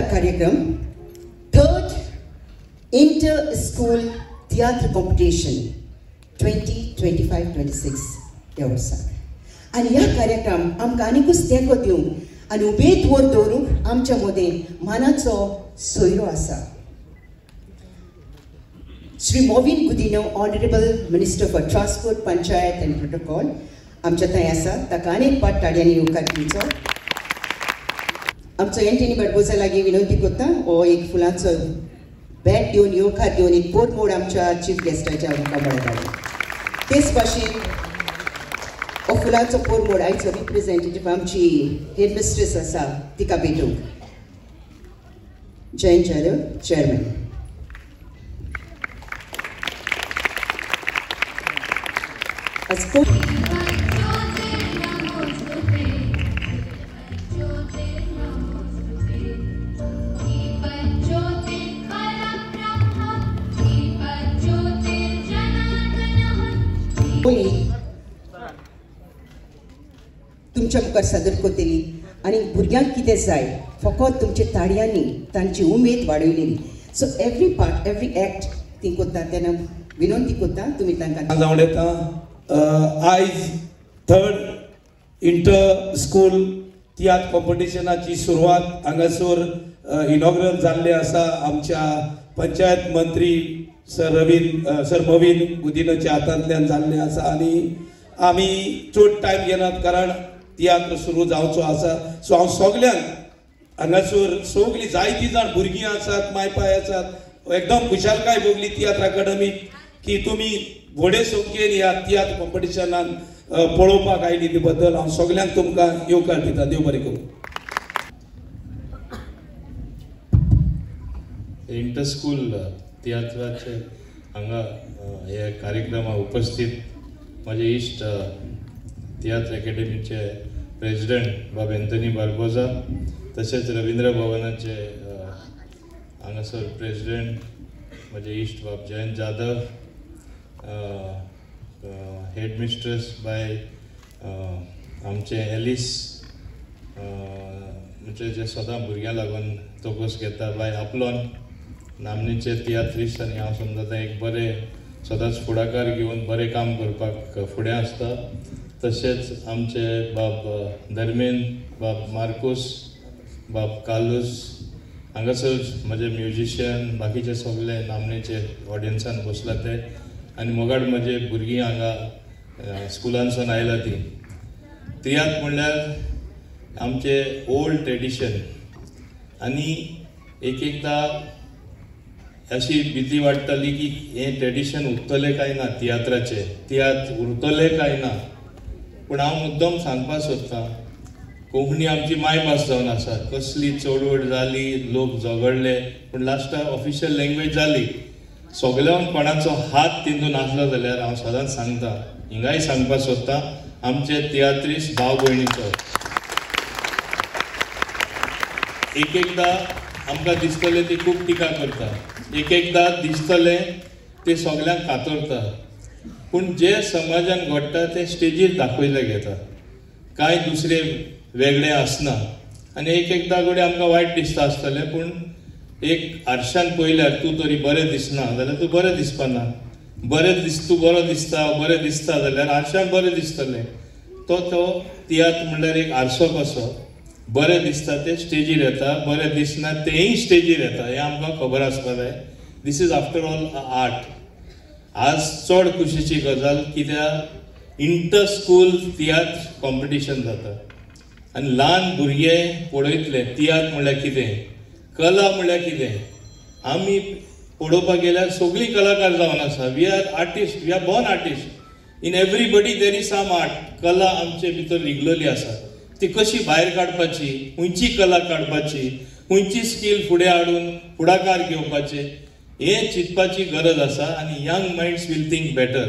जाता कार्यक्रम third inter school तियात्र competition 2025-26 ह्या वर्साक आनी ह्या कार्यक्रम आमकां आनीकूच तेंको दिवंक आनी उबेत वर दवरूंक आमच्या मदें मानाचो सोयरो आसा Shri Mauvin Godinho, honourable minister for transport, panchayat and protocol आमच्या थंय आसा. ताका आनीक पाट टाळयांनी येवकार दिवचो. आमचो एंटनी बार्बोजा लागीं विनंती करता हो एक फुलांचो बॅट दिवन येवकार दिवन एक पोरमोड आमच्या चीफ गेस्टाच्या मुखामळार. तेच भाशेन हो फुलांचो पोरमोड आयचो रिप्रेझेंटेटीव आमची हेड मिस्ट्रेस आसा तिका भेटोवंक जयंत जाधव चेअरमॅन. आज तुमच्या मुखार सादर करतली आनी भुरग्यांक कितें जाय फकत तुमच्या ताळयांनी तांची उमेद वाडयलेली. So every part every act ती करता तेन्ना विनंती करता तुमी तांकां जावन येता. आयज थर्ड इंटर स्कूल तियात्र कॉम्पिटिशनाची सुरवात हांगासर इनॉग्रल जाल्ली आसा. आमच्या पंचायत मंत्री सर सर मवीन गुदिनोच्या हातांतल्यान जाल्लें आसा आनी आमी चड टायम घेनात कारण तियात्र सुरू जावचो आसा. सो हांव सगल्यांक हांगासर सगळीं जायतीं जाण भुरगीं आसात, मायपाय आसात, एकदम खुशालकाय भोगली तियात्र अकादमीक की तुमी व्हडे संख्येन ह्या तियात्र कॉम्पिटिशनान पळोवपाक आयली ते बद्दल हांव सगल्यांक तुमकां येवकार दिता. देव बरें करूं. इंटर स्कूल तियात्राचे हांगा हे कार्यक्रमा उपस्थित म्हजे इश्ट तियात्र एकेडमीचे प्रेजिडेंट बाब एंथनी बार्बोजा, तशेंच रविंद्र भवनाचे हांगासर प्रेजिडेंट म्हजे इश्ट बाब जयंत जाधव, हेड मिस्ट्रेस बाय आमचे एलिस म्हणजे जे सदां भुरग्यां लागून तोकोस घेता, बाय आपलोन नामनेचे तियात्रिस्ट आनी हांव समजता एक बरें सदांच फुडाकार घेवन बरें काम करपाक फुडें आसता. तशेंच आमचे बाब धर्मेन, बाब मार्कोस, बाब कार्लूस, हांगासर म्हजे म्युजिशियन बाकीचे सगळे नामनेचे ऑडियन्सान बसला ते आनी मोगाड म्हजे भुरगीं हांगा स्कुलांसून आयला ती. तियात्र म्हणल्यार आमचे ओल्ड ट्रेडिशन आनी एक एकदां अशी भीती वाडटाली की हें ट्रेडिशन उरतलें काय ना, तियात्राचें तियात्र उरतलें काय ना. पूण हांव मुद्दम सांगपाक सोदतां, कोंकणी आमची मायभास जावन आसा. कसली चळवळ जाली, लोक झगडले, पूण लास्टाक ऑफिशियल लँग्वेज जाली. सगळ्यांक कोणाचो हात तितून आसलो जाल्यार हांव सदांच सांगता, हिंगाय सांगपाक सोदतां, आमचे तियात्रिस्ट भाव भयणीचो. एक एकदां आमकां दिसतलें ती खूब टिका करता, एक एकदां दिसतलें ते सगल्यांक कातरता, पूण जे समाजान घडटा ते स्टेजीर दाखयले घेता, कांय दुसरे वेगळे आसना. आनी एक एकदां घडये आमकां वायट दिसता आसतलें, पूण एक आरशान पळयल्यार तूं तरी बरें दिसना जाल्यार तूं बरें दिसपाना, बरें दिस तूं बरो दिसता, बरें दिसता जाल्यार आरशान बरें दिसतलें. तो तो तियात्र म्हणल्यार एक आरसो कसो, बरें दिसता तें स्टेजीर येता, बरें दिसना तेंय स्टेजीर येता, हें आमकां खबर आसपाक जाय. This is after all art. आज चड खुशीची गजाल कित्याक इंटर स्कूल तियात्र कॉम्पिटिशन जाता आनी ल्हान भुरगे पळयतले तियात्र म्हणल्यार कितें, कला म्हणल्यार कितें. आमी पळोवपाक गेल्यार सगळीं कलाकार जावन आसा. We are artist, we are born artist. In everybody there is some art. कला आमचे भितर रिगलेली आसा, ती कशी भायर काडपाची, खंयची कला काडपाची, खंयची स्कील फुडें हाडून फुडाकार घेवपाचे हें चिंतपाची गरज आसा. आनी young minds will think better.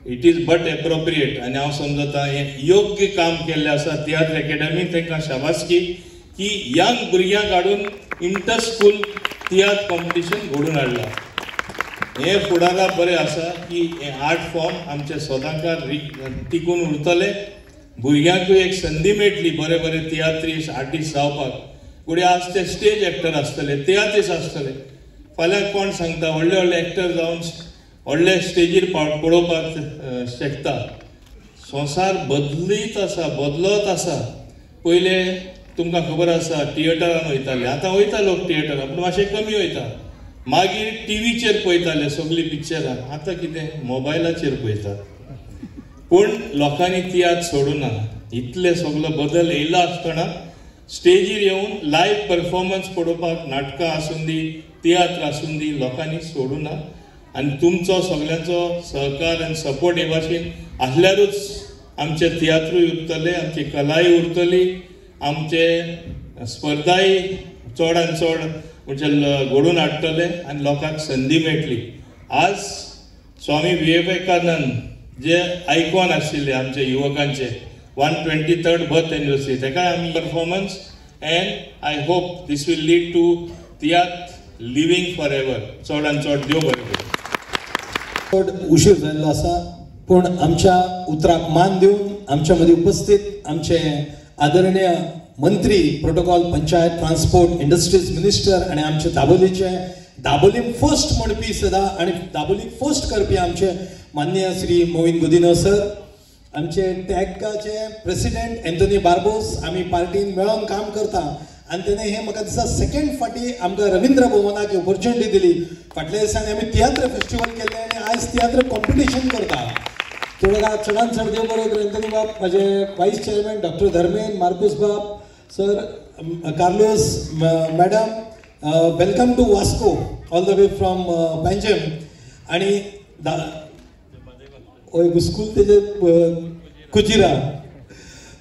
It is but appropriate. आनी हांव समजता हें योग्य काम केल्लें आसा तियात्र एकेडमी, तांकां शाबासकी की यंग भुरग्यांक हाडून इंटर स्कूल तियात्र कॉम्पिटिशन घडोवन हाडलां. हें फुडाराक बरें आसा की हें आर्ट फॉर्म आमचे सदांकाळ टिकून उरतलें. भुरग्यांकूय एक संदी मेळटली बरे बरे तियात्रिस्ट आर्टिस्ट जावपाक. घडये आज ते स्टेज एक्टर आसतले, तियात्रीस आसतले. फाल्यां कोण सांगता व्हडले व्हडले एक्टर जावन व्हडले स्टेजीर पळोवपाक शकता. संवसार बदलीत आसा, बदलत आसा. पयले तुमकां खबर आसा थिएटरान वयताले, आतां वयता लोक थिएटरान पूण मातशें कमी वयता. मागीर टिवीचेर पळयताले सगळीं पिक्चरां, आतां कितें मोबायलाचेर पळयतात. पूण लोकांनी तियात्र सोडूना. इतले सगलो बदल येयला आसतना स्टेजीर येवन लायव्ह परफॉर्मन्स पळोवपाक, नाटकां आसूं दी, तियात्र आसूं दी, लोकांनी सोडूना. आनी तुमचो सगल्यांचो सहकार आनी सपोर्ट हे भाशेन आसल्यारूच आमचे तियात्रूय उरतले, आमची कलाय उरतली, आमचे स्पर्धाय चड आनी चड म्हणजे घडोवन हाडटले आनी लोकांक संदी मेळटली. आज स्वामी विवेकानंद जे आयकॉन आशिल्ले आमचे युवकांचे, 123rd birth anniversary, तेकाय आमी performance and I hope this will lead to tiatr living for ever. चड आनी चड देव बरें करूं. चड उशीर जाल्लो आसा, पूण आमच्या उतराक मान दिवन आमच्या मदीं उपस्थित आमचे आदरणीय मंत्री, protocol, panchayat, transport, industries minister आनी आमचे दाबोलीचे, दाबोलीम फर्स्ट म्हणपी सदां आनी दाबोलीक फर्स्ट करपी आमचे माननीय श्री मोविन गुदिनो सर, आमचे टॅगाचे प्रेसिडेंट एंथोनी बार्बोस. आमी पार्टीन मेळोन काम करता आनी तेणे हे म्हाका दिसता सेकंड फाटी आमकां रवींद्र भवनाक ऑपॉर्च्युनिटी दिली. फाटल्या दिसांनी आमी तियात्र फेस्टिवल केल्लें आनी आयज तियात्र कॉम्पिटिशन करता. तुमकां चडान चड देव बरें करूं. एंथनी बाब, म्हाजे vice chairman doctor Dharmen, Marcus बाब, sir, Carlos madam, welcome to Vasco all the way from Panjim. आनी स्कूल तेजे Kujira.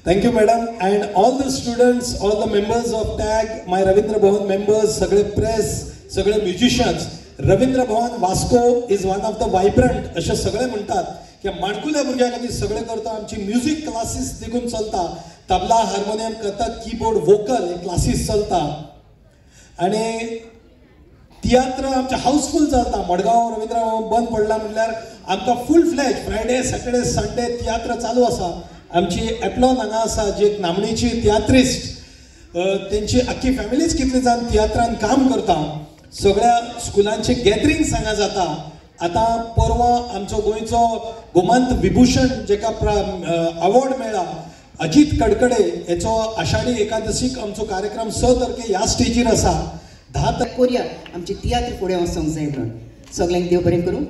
Thank you madam and all the students, all the members of TAG, my Ravindra Bhavan members, सगळे press, सगळे musicians. Ravindra Bhavan Vasco is one of the vibrant अशें सगळे म्हणटात की माणकुल्या भुरग्यां खातीर सगळें करता. आमची म्युजीक क्लासीस देखून चलता, तबला, हार्मोनियम, कथक, किबोर्ड, वोकल हे क्लासीस चलता आनी तियात्र आमचे हाऊसफूल चलता. मडगांव रवींद्र भवन बंद पडला म्हणल्यार आमकां full fledge Friday, Saturday, Sunday तियात्र चालू आसा. आमची एप्लॉन हांगा आसा, जी एक नामनेची तियात्रिस्ट, तेंची आख्खी फॅमिलीच कितले जाण तियात्रान काम करता. सगळ्या स्कुलांचे गॅदरिंग्स हांगा जाता. आतां परवां आमचो गोंयचो गोमांत विभूषण जेका अवॉर्ड मेळ्ळा, अजीत कडकडे हेचो आषाढी एकादशीक आमचो कार्यक्रम 6 तारखे ह्या स्टेजीर आसा. 10 कोरिया आमचे तियात्र फुडें वचोंक जाय म्हणून सगल्यांक देव बरें करूं.